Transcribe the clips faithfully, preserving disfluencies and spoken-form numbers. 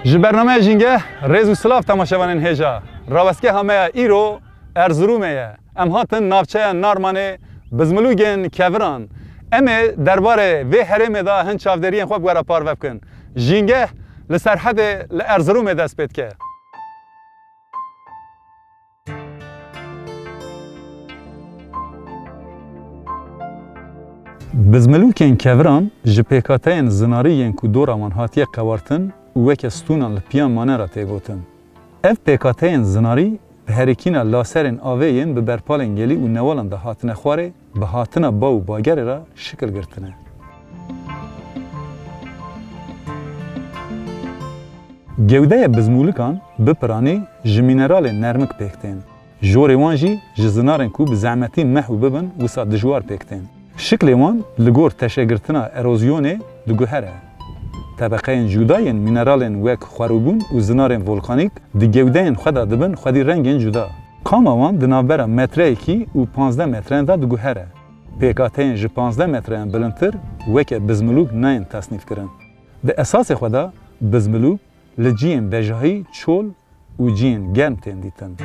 Ji bernameya Jîngeh, rêz û silav temaşevanên hêja. Rawestgeha me ya îro Erzirûmê ye. Em hatin navçeya Narmanê, Bizmilûgên Keviran. Em ê derbarê vê herêmê de hin çavdêriyên xwe bi we re parve bikin. Jîngeh li Serhedê li Erzirûmê dest pê dike. Bizmilûkên Keviran ji pêkhateyên zinarî yên ku dora wan hatiye qewartin û weke stûnan li piyan mane re tê gotin. Ev pêkhateyên zinarî bi herikîna laserên avê yên bi berpalên gelî û newalan de hatine xwarê, bi hatina ba û bagerê re şikil girtine. Gewdeya bizmûlikan bi piranî ji mîneralên nermik pêk tên. Jorê wan jî ji zinarên ku bi zehmetî mehw bibin, wisa dijwar pêk tên. Şiklê wan li gor teşegirtina erozyonê diguhere. Tebeqeyên cuda yên mîneralên wek xwerûbûn û zinarên volkanîk di gewdeyên xwe de dibin xwedî rengên cuda. Qama wan di navbera metreyekî û panzdeh metreyan de diguhere. Pêkhateyên ji panzdeh metreyan bilindtir weke bizmilûk nayên tesnîfkirin. Di esasê xwe de bizmilûk li cihên bejahî çol û cihên germ tên dîtin.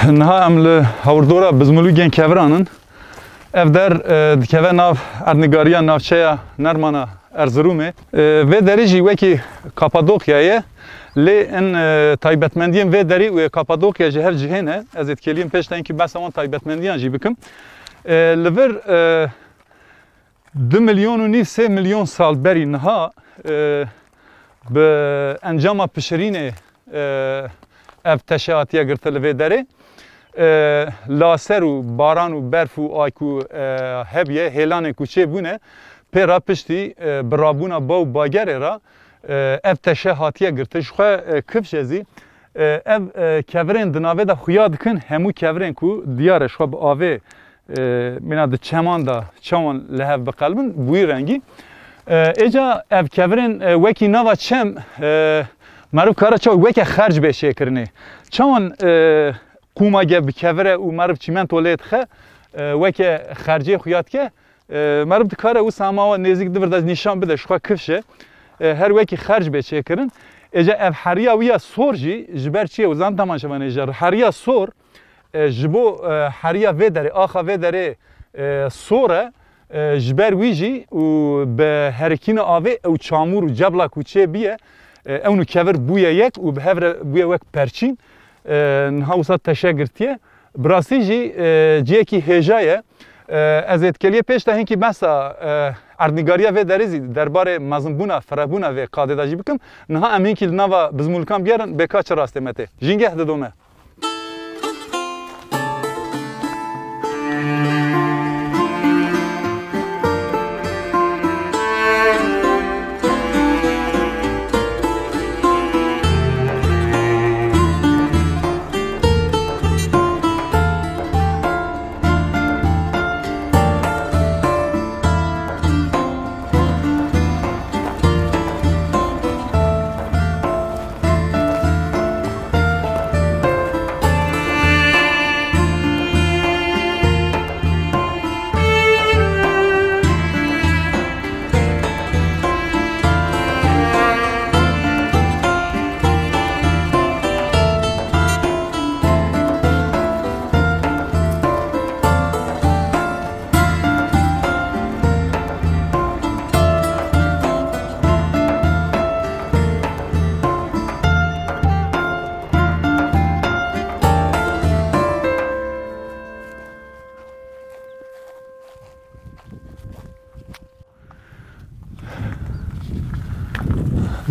Niha em li hawirdora Bizmilûgên Keviran in. Ev der, e, dikeve nav erdnîgariya navçeya Nermana Erzirûmê. E, vê derî jî wekî Kapadokya ye. Lê in, e, taybetmendiyên vê derî û yê Kapadokya ji her cihê ne. Ez ê dikêliyim pêş de hinkî behsa wan taybetmendiyan jî bikim. E, li vir, e, du milyon û nîv, sê milyon sal berî niha, e, bi encama pişirînê, e, ev teşe hatiye girtin li vê derê. E, laser û baran û berf û ay ku, e, hebiye, hêlanê ku çêbûne, pê re piştî, e, bi rabûna ba û bagerê re, e, ev teşe hatiye girtin. Ji xwe, e, kifşe zî, e, ev, e, kevirên di navê de xuya dikin hemû kevirên ku diyar e ji xwe bi avê, e, mîna di çeman de çawan li hev biqelibin, bi wî rengî. E, êca ev kevirên, e, wekî nava çem, e, meriv kare çawa weke xerc bê çêkirinê. Çawan, e, qûma ge bi kevir e û meriv çîmento lê dixe, e, weke xercê xuya dike, E, meriv dikare wisa ma nêzîk di vir de nîşan bide, ji xwe kifş e. E, her wekî xerc bê çêkirin. Êca ev heriya wî ya sor jî ji ber çi ye? Wizan temaşevanê ji heriya sor, e, ji bo, e, heriya vê derê, axa vê derê, e, sor e. E, ji ber wî jî û bi herikîna avê ew çamûr û cebla ku çê bûye, e, ewn û kevir bûye yek û bi hev re bûye wek perçîn. E, niha wisa teşe girtiye. Bi rastî jî, e, cihekî hêja ye. E, ez ê dikeliyê pêş de hinkî behsa, e, erdnîgariya vê derê zî derbarê mezinbûna, firebûna vê qadê de jî bikim. Niha em hinkî li nava bizmûlikan bigerin, bê ka çi rastê me tê. Jîngeh didome.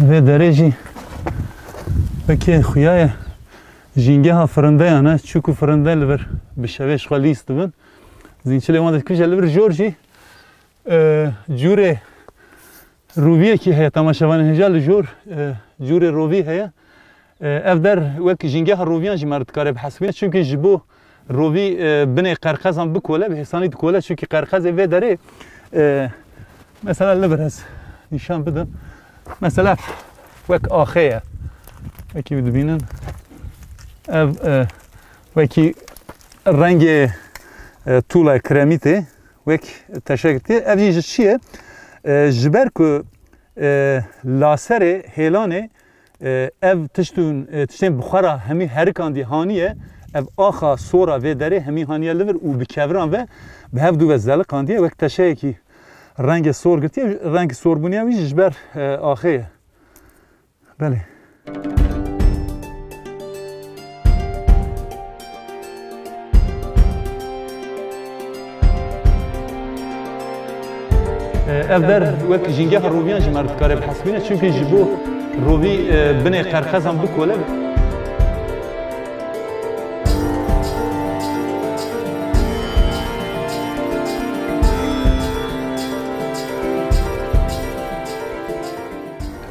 Vê derê jî wekî xuya ye. Jîngeha firindeyan e. Çûk û firinde li vir bi şevê ji xwe lîs dibin. Zînçilê wan dikuje li vir jor jî, e, cûrê roviyekî heye. Temaşevanên hêja li jor, e, cûrê rovî heye. E, ev der wek jîngeha roviyan jî meriv dikare bihesibîne. Çimkî ji bo rovî, e, binê qerqezan bikole, bi hêsanî dikole. Çimkî qerqezê vê derê, e, mesela li vir ez nîşan bidim. Mesela wek axê ye. Wekî dibînin. Ev, e, wekî rengê, e, tûla kiremîtê, wek teşe girtiye. Ev jî ji çi ye? E, ji ber ku, e, laserê hêlanê, e, ev tiştûn, e, tiştên bi xwe re hemî herikandiye haniye, ev axa sora vê derê hemî haniye li vir û bi keviran ve bi hev du ve zeliqandiye, wek teşeyekî rengê sor girtiye, rengê sorbûniya wî jî ji ber, e, axê ye. Belê. Ev der wek jîngeha roviyan jî meriv dikare bihesibîne, çimkî ji bo rovî, e, binê qerqezan bikole.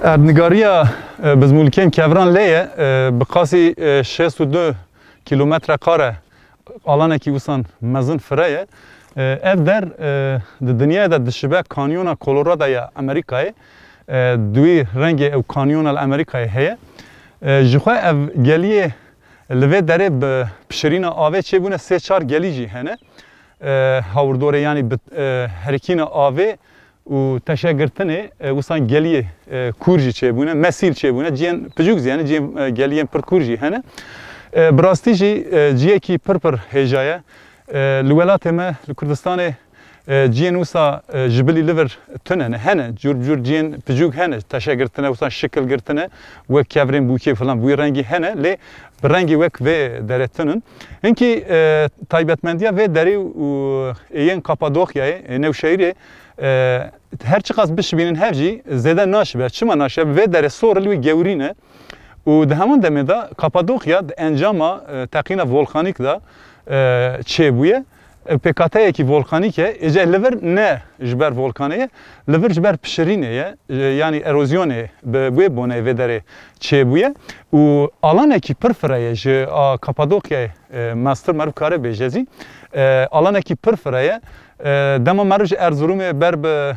Erdnigariya, e, bizmûlikên keviran lê ye, e, bi qasî, e, şêst û du kîlometre kare alanekî wisan mezin fire ye. E, ev der, e, di dinyayê de dişibe Kanyona Colorado ya Amerîkayê. E, di wî rengê ew kanyona li Amerîkayê heye. E, ji xwe ev geliyê li vê derê bi pişirîna avê çêbûne sê çar gelî jî hene. E, hawirdorê, yanî bi, e, herikîna avê û teşegirtinê, e, wisan geliyê, e, kûr jî çêbûne, mesîl çêbûne, cihên piçûk zî hene, cihên, e, geliyên pir kûr jî hene. E, bi rastî jî, e, cihekî pir pir hêja ye. E, li welatê me, li Kurdistanê, e, cihên wisa, e, ji bilî li vir tune ne, hene, cûr bi cûr cihên piçûk hene, teşegirtine, wisan şikil girtine, wek kevirên bûkê filan, bi wî rengî hene, lê bi rengî wek vê derê tune in. Hinkî, e, taybetmendiya vê derê û ê yên Kapadokyayê, ê Newşehîrê, e, her çiqas bişibînin hev jî zêde naşibe. Çima naşibe? Vê derê sor li wî gewrî ne. Û di heman demê de Kapadokya di encama, e, teqîna volkanîk de, e, çêbûye. Ev pêkhateyekî volkanîk e. Êca li vir ne ji ber volkanê ye, li vir ji ber pişirînê ye. E, yanî erozyonê bi wê boneyê vê derê çêbûye. Û alanekî pir fire ye ji a Kapadokyayê, e, mestir meriv kare bêje zî. E, alanekî pir fire ye. E, dema meriv ji Erzurumê ber bi,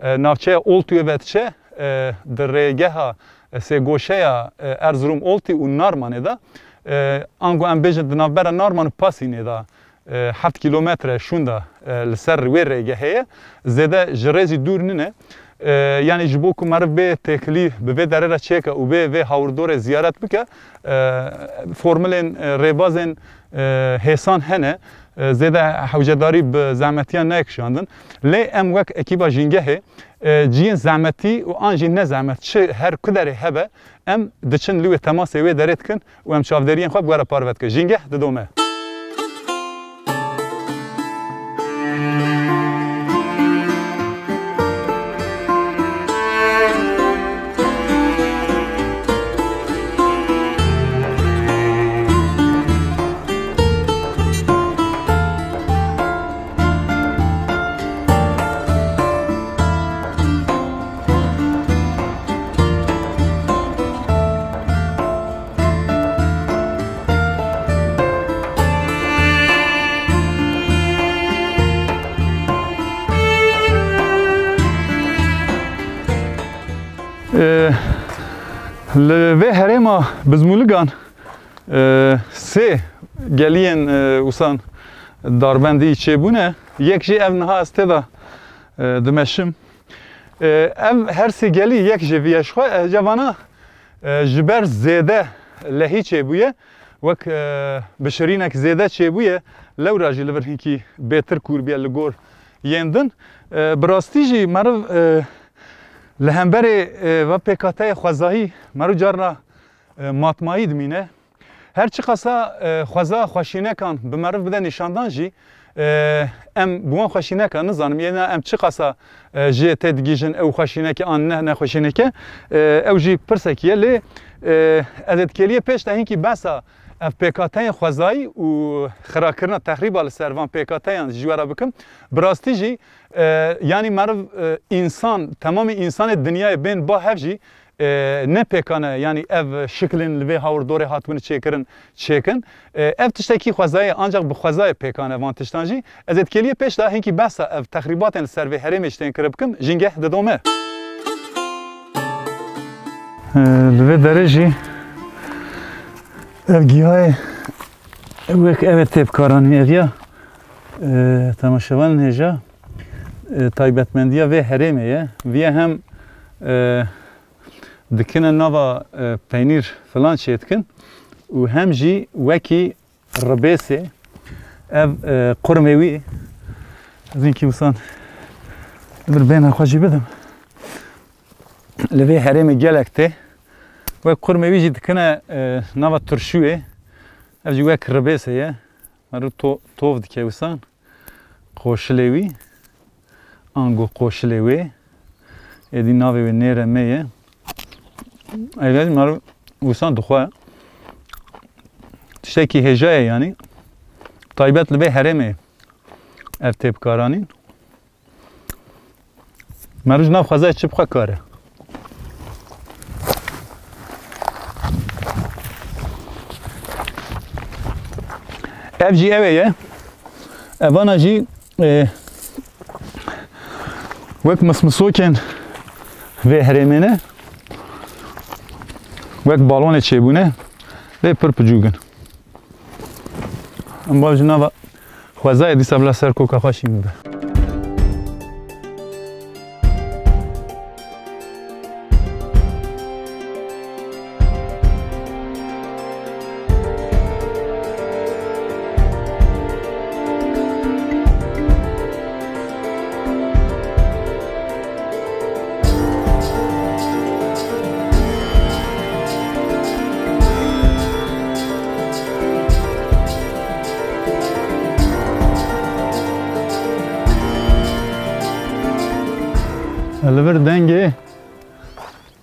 e, navçeya Oltuyê ve diçe, e, di rêgeha, e, sêgoşeya, e, Erzurum Oltî û Narmanê de, e, ango em bêjin di navbera Narman û Pasînê de, e, heft kîlometre şûnda, e, li ser wê rêgehê ye. Zêde ji rê zî dûr nîne. E, yanî ji bo ku meriv bê têkilî bi vê derê re çêke û bê vê hawirdorê ziyaret bike, e, formulên, e, rêbazên, e, hêsan hene. E, zêde hewcedarî bi zehmetiyan nayê kişandin. Lê em wek ekîba Jîngehê, e, cihên zehmetî û an jî ne zehmet çi her ku derê hebe, em diçin li wê temasê wê derê dikin û em çavdêriyên xwe bi we re parve dikin. Jîngeh didome. Ee, Li vê herêma Bizmûligan, e, sê geliyên, e, wisa darbendî çêbûne. Yek jî ev niha ez tê de, e, dimeşim. E, ev her sê gelî yek jê viye ji xwe. E, cevana, e, ji ber zêde lehî çêbûye. Wek, e, bişirînek zêde çêbûye. Lewra jî li vir hinkî bêtir kûr bûye li gor yên din. E, bi rastî jî meriv, e, li hemberê, e, va pêkhateyê xwezayî meriv carna e, matmayî dimîne. Her çiqasa, e, xweza xweşînekan bi meriv bide nîşandan jî, e, em bi wan xweşînekan nizanim, yê na em çiqasa, e, jê tê digihîjin ew xweşîneke an ne, ne xweşîneke, e, ew jî pirsekî ye. Lê, e, ez ê di kêliyê pêş de hinkî behsa ev pêkhateyên xwezayî û xirakirina texrîba li ser van pêkhateyan ji we re bikim. Bi rastî jî, e, yanî meriv, e, însan, temamê însanê dinyayê bên ba hev jî, e, ne pêkan e, yanî ev şikilên li vê hawirdorê hatibûne çêkirin, çêkin. E, ev tiştekî xwezayê, ancak bi xwezayê pêkan e van tiştan jî. Ez ê di kêliyê pêş de hinkî behsa ev texrîbatên li ser vê herêmê ji tên kire bikim. Jîngeh didome. E, li vê derê jî ev gihayê wek ev ê têbikaranîn ev ya, e, temaşevanên hêja, e, taybetmendiya vê herêmê ye. Viye hem, e, dikine nava, e, peynîr filan çêdikin û hem jî wekî ribêsê ev, e, qurmê wî, ez hinkî wisan li vir bêhna xwe jî bidim. Li vê herêmê gelek tê. Wek qurmê wî jî dikine, e, nava turşûyê. Ev jî wek ribêsê ye. Meriv to-, tov dike wisan. Qoşilê wî, ango qoşilê wê, êdî navê wê nêre me ye. Ev meriv wisan dixwe. Tiştekî hêja ye yanî. Taybet li vê herêmê ev têbikaranîn. Meriv ji nav xwezayê çi bixwe kare? Ev jî ew ê ye. Evana jî, e, wek mismisokên vê herêmê ne. Wek balonê çêbûne. Lê pir picûk in. Em bav ji nava xwezayê dîsa bila ser koka xwe şîn bibe. Li vir dengê,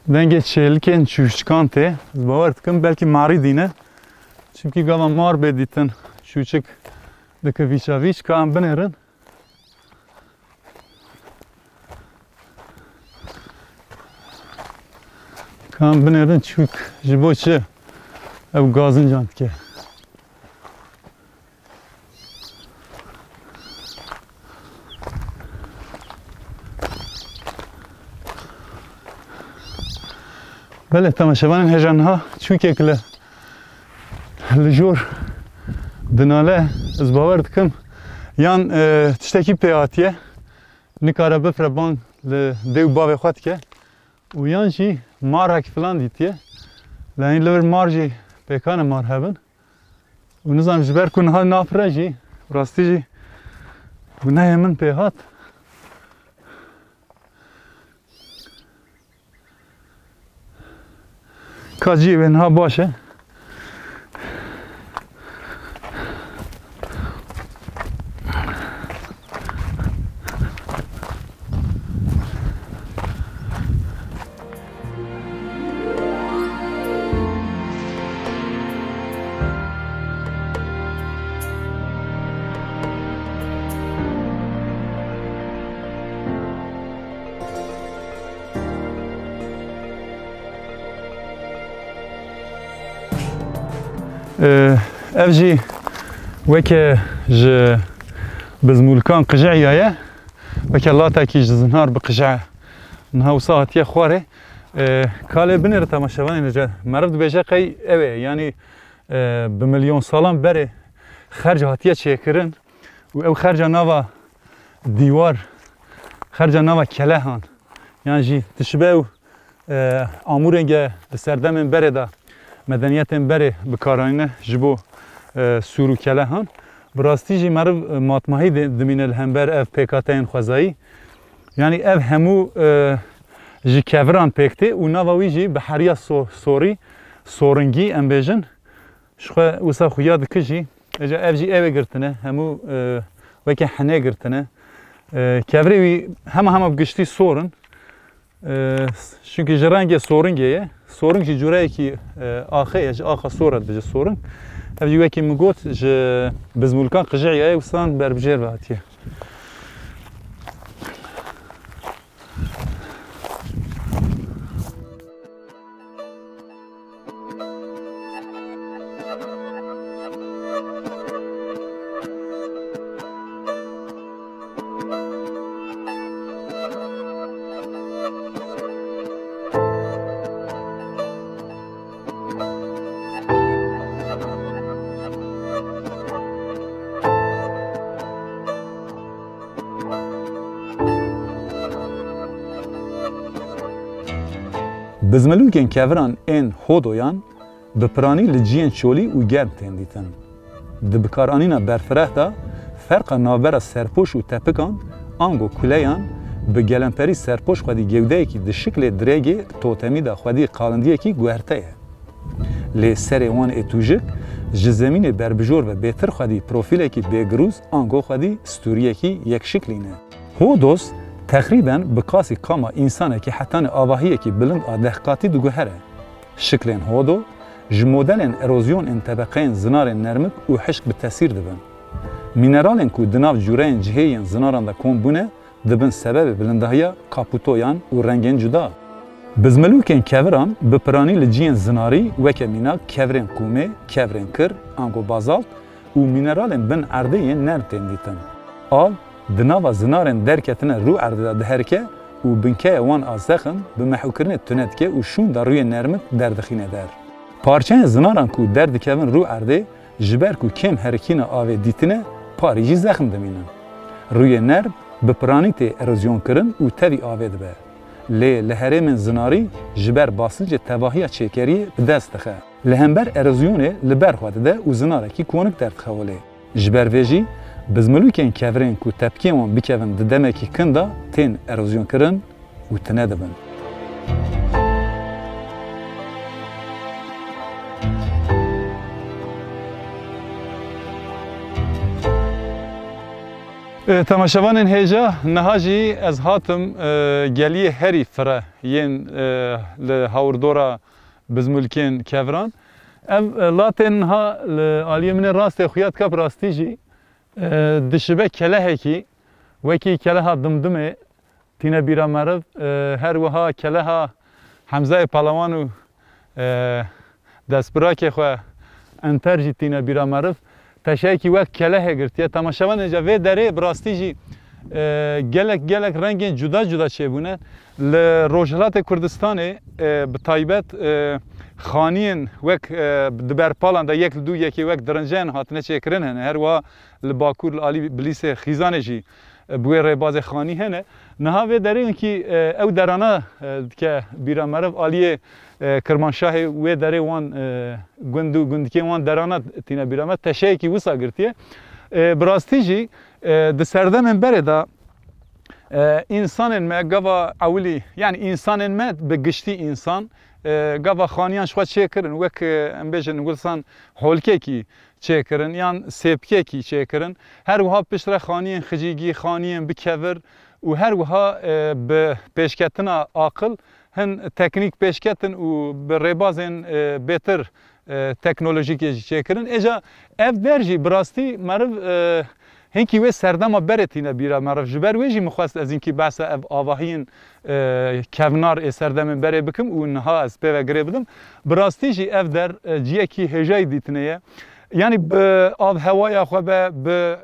dengê çêlikên çûçikan tê. Ez bawer dikim belkî marî dîne. Çimkî gava mar bê dîtin, çûçik dike vîça vîç, ka em binêrin. Ka em binêrin çûk ji bo çi ew gazincan dike. Belê, temaşevanên hêja niha çûkek li, li jor dinale, Ez bawer dikim, yan, e, tiştekî pê hatiye, nikare bifre bang li dê û bavê xwe dike û yan jî marek filan dîtiye. Lê li vir mar jî pêkan e mar hebin. Û nizanim ji ber ku niha napire jî, rastî jî gunehê min pê hat. Ka cihê wê niha baş e. Ee, ev jî weke ji bizmûlkan qijeyî ye, weke latekî ji zinar bi qije niha wisa hatiye xwarê. Ee, ka lê binêre temaşevanên, ca meriv dibêje qey ew ê, yanî, e, bi milyon salan berê xerc hatiye çêkirin û ew xerca nava dîwar, xerca nava kelehan, yan jî dişibe ew, e, amûrên ge di serdemên berê de, medeniyetên berê bikaranîne ji bo, e, sûr û kelehan. Bi rastî jî meriv, e, matmahî di-, dimîne li hember ev pêkhateyên xwezayî. Yanî ev hemû, e, ji keviran pêk tê û nava wî jî bi heriya so-, sorî, soringî em bêjin, ji xwe wisa xuya dikijî. Êca ev jî ew ê girtine, hemû, e, weke henê girtine. E, kevirê wî hema hema bi giştî sor in. E, çunkî ji rengê soringê ye. Soring jî cureyekî, e, axê ye, ji axa sor re dibêje soring. Ev jî wekî min got, ji bizmûlkan qijeyî ye, wisa berbijêr ve hatiye. Bizmilûkên keviran ên Hodoyan bi piranî li ciyên çolî û germ tên dîtin. Di bikaranîna berfireh de ferqa navbera serpoş û tepikan ango kuleyan bi gelemperî serpoş xwedî gewdeyekî di şiklê dirêgê totemî de xwedî qalindiyekî guherte ye. Lê serê wan ê tûjik ji zemînê berbijor ve bêtir xwedî profîlekî bêgirûz ango xwedî stûriyekî yekşiklî ne. Hodos texrîben bi qasî kama însanekî hetanî avahiyekî bilind a dehqatî diguhere. Şiklên Hodo ji modelên erozyon ên tebeqeyên zinarên nermik û hişk bi tesîr dibin. Mîneralên ku di nav cûreyên cihê yên zinaran de kom bûne, dibin sebebê bilindahiya kaputoyan û rengên cuda. Bizmilûkên keviran bi piranî li ciyên zinarî weke mînak kevirên qûmê, kevirên kir, ango bazalt û mîneralên bin erdê yên nerm tên dîtin. Av di nava zinarên derketine rû erdê de diherike û binkeya wan a zexm bi mehûkirinê tune dike û şûnda rûyê nermik derdixîne der. Parçeyên zinaran ku derdikevin rû erdê, ji ber ku kêm herikîna avê dîtine, parî jî zexm dimînin. Rûyê nerm bi piranî tê erozyonkirin û tevî avê dibe. Lê li herêmên zinarî ji ber basincê tevahiya çêkeriyê bi dest dixe. Li hember erozyonê li ber xwe dide û zinarekî konik derdixewilê. Ji ber vê jî bizmilûkên kevirên ku tepkiyên wan bikevin di demekî kin de tên erozyonkirin û tune dibin. E, temaşevanên hêja, niha jî ez hatim, e, geliyê herî fire yên, e, li hawirdora bizmulkên keviran. Ev, e, latên niha li aliyê min ê rastê xuya dike, bi rastî jî, e, dişibe kelehekî, wekî keleha Dimdimê tîne bîra meriv, e, her wiha keleha Hemzayê Pelewan û, e, destbirakê xwe Enter jî tîne bîra meriv. Teşeyekî wek kelehê girtiye. Temaşevanên ca vê derê bi rastî jî, E, gelek, gelek rengên cuda cuda çêbûne. Li Rojhilatê Kurdistanê, e, bi taybet, e, xaniyên wek, e, di berpalan de yek li dû yekê wek dirinceyan hatine çêkirin hene. Her wiha li Bakur, li alî Bilîsê, Xîzanê jî, e, bi wê rêbazê xanî hene. Niha vê derê wekî, e, ew derana, e, dike bîra meriv, aliyê, e, Kirmanşahê wê derê wan, e, gund û gundikên wan derana tîne bîra me, teşeyekî wisa girtiye. E, bi rastî jî, e, di serdemên berê de, e, însanên me gava ewilî, yanî însanên me bi giştî însan, e, gava xaniyan ji xwe çêkirin, wek, e, em bêjin, wisan holkekî çêkirin yan sêpkekî çêkirin. Her wiha piştre xaniyên xicîgî, xaniyên bi kevir û her wiha, e, bi pêşketina aqil hin teknîk pêşketin û bi rêbazên, e, bêtir, e, teknolojîkê jî çêkirin. Êca ev der jî bi rastî meriv, e, hinkî wê serdema berê tîne bîra meriv. Ji ber wê jî min xwest ez hinkî behsa ev avahiyên, e, kevnar ê serdemên berê bikim û niha ez pê ve girê bidim. Bi rastî jî ev der, e, ciyekî hêjayî dîtinê ye. Yanî bi avhewaya xwe be, bi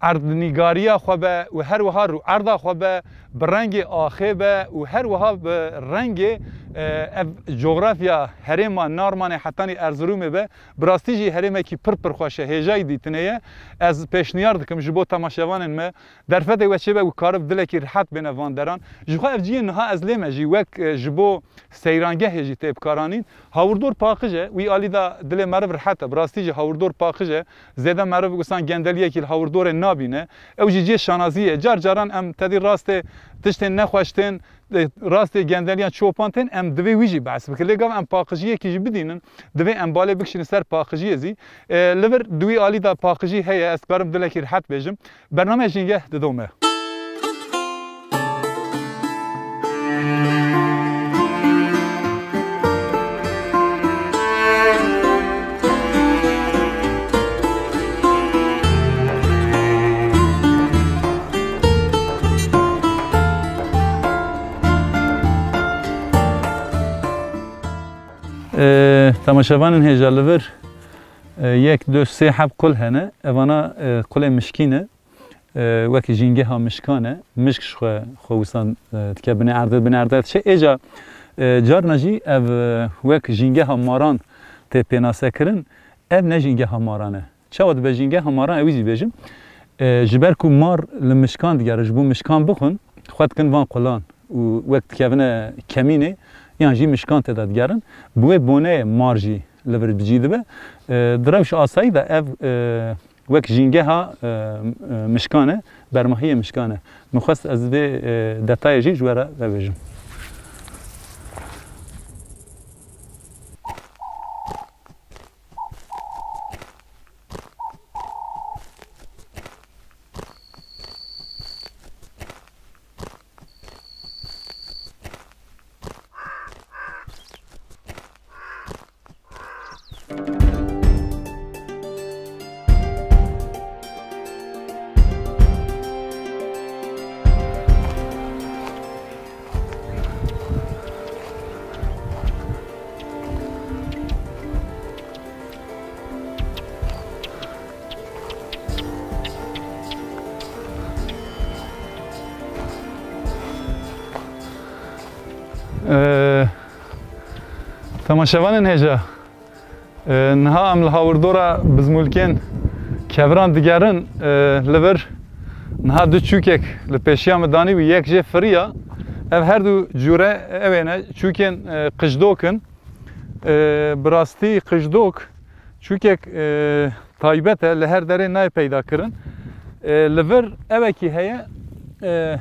erdnîgariya xwe be û her wiha rûerda xwe be, bi rengê axê be û her wiha bi rengê, e, ev cografya herêma Narmanê hetanî Erzirûmê be, bi rastî jî herêmekî pir pir xweş e, hêjayî dîtinê ye. Ez pêşniyar dikim ji bo temaşevanên me, derfetê we çêbe û karib dilekî rihet bêne van deran. Ji xwe ev cihê niha ez lê me jî wek, e, ji bo seyrangehê jî tê bikaranîn. Hawirdor paqij e, wî alî de dilê meriv rihet e. Bi rastî jî hawirdor paqij e. Zêde meriv wisan gendeliyekî li hawirdorê nabîne. Ew jî cihê şanaziyê ye. Car caran em tedî rastê tiştên nexweş tên, e, rastê gendeliyan çopan tên, em divê wî jî behs bikin. Lê gava em paqijiyekî jî bidînin, divê em balê bikişînin ser paqijiyê zî. E, li vir di wî alî de paqijî heye, ez dikarim dilekî rihet bêjim. Bername Jîngeh didome. E, temaşevanên hêja, li vir, e, yek, du, sê heb qul hene. Evana, e, qulê mişkî ne. E, wekî jîngeha mişkan e. Mişk ji xwe, xwe wisan, e, dike binê erdê, binê erdê diçe. Êca, e, carna jî ev, e, wek jîngeha maran tê pênasekirin. Ev ne jîngeha maran e. Çawa dibe jîngeha maran, ewî jî bêjim. E, ji ber ku mar li mişkan digere, ji bo mişkan bixwin, xwe dikin van qulan û wek dikevine kemînê, yan jî mişkan tê de digerin. Bi wê boneyê mar jî li vir bi cî dibe. E, di rewş asayî de ev, e, wek jîngeha, e, e, mişkan e, bermahiyê mişkan e. Min xwest ez vê, e, detayê jî ji we re vebêjim. Ee, temaşevanên hêja, e, niha em li hawirdora bizmûlkên keviran digerin, e, li vir niha du çûkek li pêşiya min danî û yek jê firiya. Ev her du cûre ew ê ne, çûkên, e, qijdokin. E, bi rastî qijtok çûkek, e, taybet e, li her derê nayê peyda kirin. E, li vir ewekî heye, e,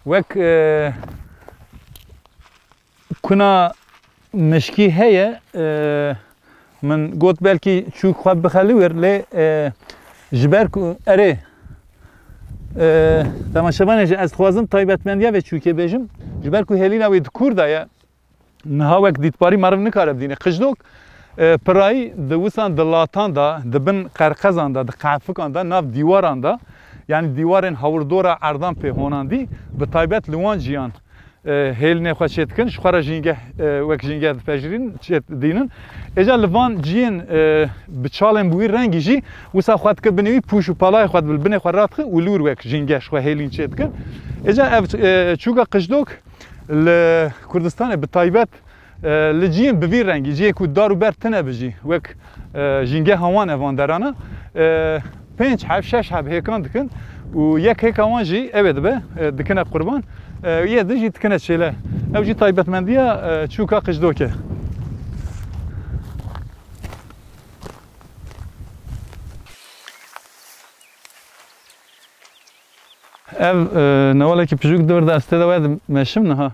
wek, e, kuna mişkî heye, e, min got belkî çûk xwe bixe li wir, lê, e, ji ber ku erê, e, temaşevanê jî ez dixwazim taybetmendiya vê çûkê bêjim, ji ber ku hêlîna wî di kûr de ye, niha wek dîtbarî meriv nikare bidîne. Qijlok, e, pirayî di wisan di latan de, di bin qerqezan de, di qefikan de, nav dîwaran de, yanî dîwarên hawirdora erdan pê honandî, bi taybet li wan ciyan, e, hêlînê xwe çêdikin, ji xwe re jîngeh, e, wek jîngeh dipejirîn, çêdînin. Êca li van ciyên, e, bi çalên bi wî rengî jî wisa xwe dike binê wî, pûş û palayê xwe dibin, binê xwe radixin û li wir wek jîngeh ji xwe hêlîn çêdikin. Êca ev, e, çûka qijlok li Kurdistanê bi taybet, e, li ciyên bi vî rengî, ciyê ku dar û ber tune bi jî, wek, e, jîngeha wan e van derana, e, pênc heb, şeş heb hêkan dikin û yek hêka wan jî ew ê dibe, e, dikine qurban, e, yê din jî dikine çêle. Ew jî taybetmendiya, e, çûka qijlok e. Ev, e, newalekî pijûk di vir de ez tê de wê dimeşim niha.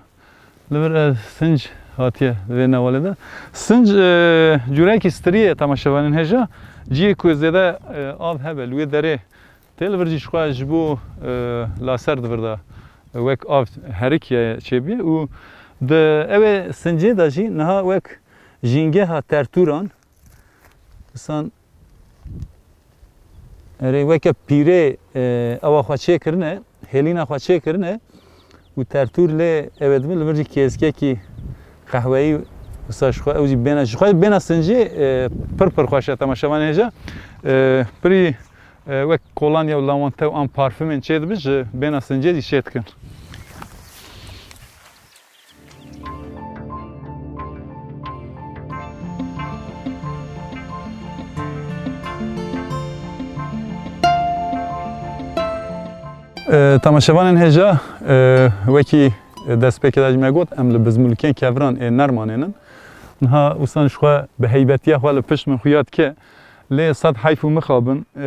Li vir, e, sinc hatiye vê newalê de. Sinc, e, cûrekî stirî ye temaşevanên hêja. Ciyê ku zêde, e, av hebe, li wê derê tê li vir jî ji xwe ji bo, e, laser di vir de, e, wek av herikiye çêbûye û di ew ê sincê de jî niha wek jîngeha tertûran, insan Erê, weke pîrê, e, ewa xwe çêkirine, hêlîna xwe çêkirine û tertûr lê ew ê dibin, li vir jî kêskekî qehweyî wisa ji xwe, ew jî bêne, ji xwe bêne sincê, e, pir pir xweş e temaşevanê hêja. E, pirî, e, wek kolanya û lawante û an parfumên çêdibin, ji bêna sincê jî çêdikin. E, temaşevanên hêja, e, wekî destpêkê de jî me got, em li bizmûlikên keviran ê Nermanê nin. Niha wisa ji xwe bi heybetiya xwe li pişt min xuya dike. Lê sed heyf û mixabin, e,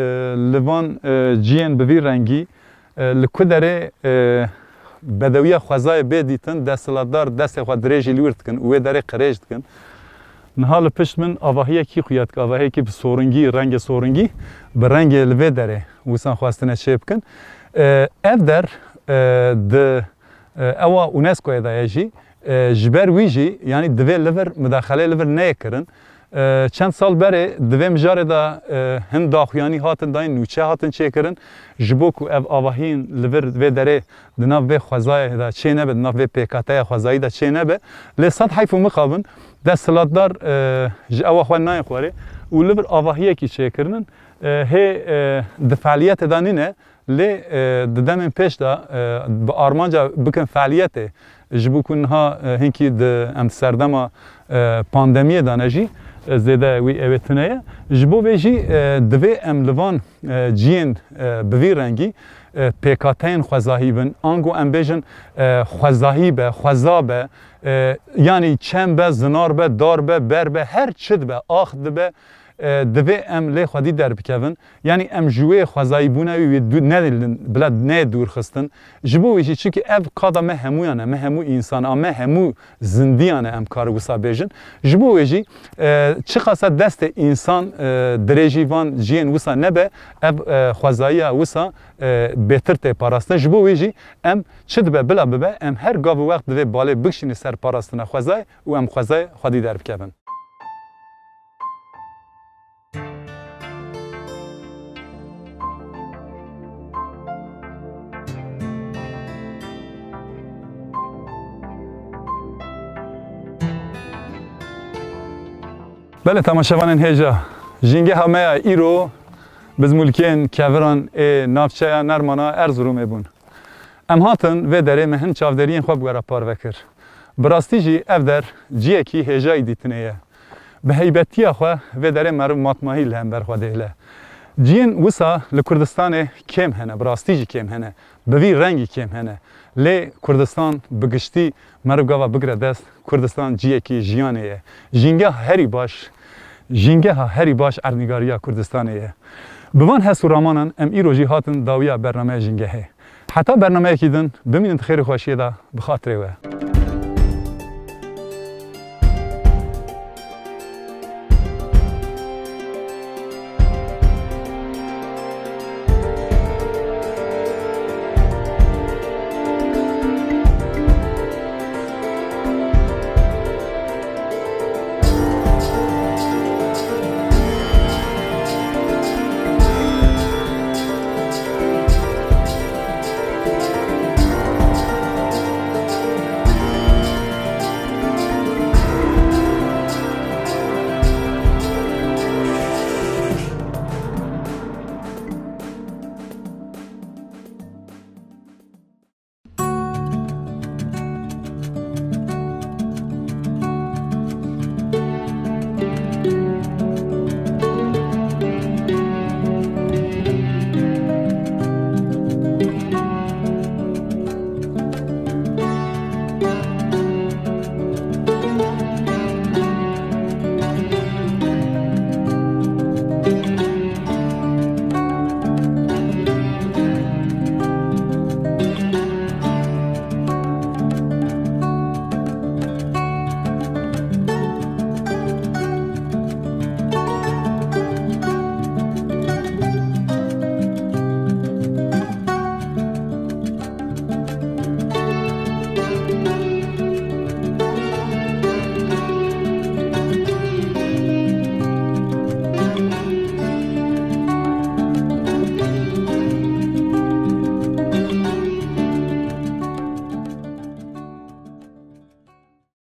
li van, e, ciyên bi vî rengî, e, li ku derê, e, bedewiya xwezayê bê dîtin, desthilatdar destê xwe dirêjî li wir dikin û wê derê qirêj dikin. Niha li pişt min avahiyekî xuya dike, avahiyekî bi soringî, rengê soringî, bi rengê li vê derê wisan xwestine çê bikin. E, ev der, e, di, e, ewa UNESCO'yê de ye jî. E, ji ber wî jî, yanî divê li vir, mudaxelê li vir neyê kirin. E, çend sal berê di vê mijarê de, e, hin daxuyanî hatin dayîn, nûçe hatin çêkirin. Ji bo ku ev avahiyên li vir vê derê di nav vê xwezayê de çê nebe, di nav vê pêkateya xwezayî de çê nebe. Lê sed heyf û mixabin, desthilatdar, e, ji ewa xwe nayên xwarê û li vir avahiyekî çêkirinin, e, hê, e, di fealiyetê de nîne. Lê, e, di demên pêş de, e, bi armanca bikin fealiyetê, ji bo ku niha, e, hinkî di em serdema, e, pandemiyê de ne jî, e, zêde wî ew ê tune ye. Ji bo vê jî, e, divê em li van, e, ciyên, e, bi vî rengî, e, pêkateyên xwezahî bin, ango em bêjin, e, xwezahî be, xweza be, e, yanî çem be, zinar be, dar be, ber be, her çi dibe, ax dibe, e, divê em lê xwedî derbikevin. Yanî em ji wê xwezayîbûna wî, wî dû-, ne, bila neyê dûr xistin. Ji bo wê jî, çimkî ev kada me hemûyan e, me hemû însan a, me hemû zindiyan e, em kar wisa bêjin. Ji bo wê jî, e, çiqasa destê însan, e, dirêjî van ciyên wisa nebe, ev, e, xwezayiya wisa, e, bêtir tê parastin. Ji bo wê jî em çi dibe bila bibe, em her gav û wext divê balê bikişînî ser parastina xwezayê û em xwezayê xwedî derbikevin. Belê temaşevanên hêja, jîngeha me ya îro bizmûlkên keviran ê navçeya Nermana Erzurumê bûn. Em hatin vê derê me hin çavdêriyên xwe bi we re parve kir. Bi rastî jî ev der ciyekî hêjayî dîtinê ye. Bi heybetiya xwe vê derê meriv matmahî li hember xwe dihêle. Ciyên wisa li Kurdistanê kêm hene, bi rastî jî kêm hene. Bi vî rengî kêm hene. Lê Kurdistan bi giştî meriv gava bigire dest, Kurdistan ciyekî jiyanê ye. Jîngeha herî baş, jîngeha herî baş erdnîgariya Kurdistanê ye. Bi van hest û ramanan em îro jî hatin dawiya bernameya jîngehê. Heta bernameyekî din, bimînin di xêr û xweşiyê de, bi xatirê we.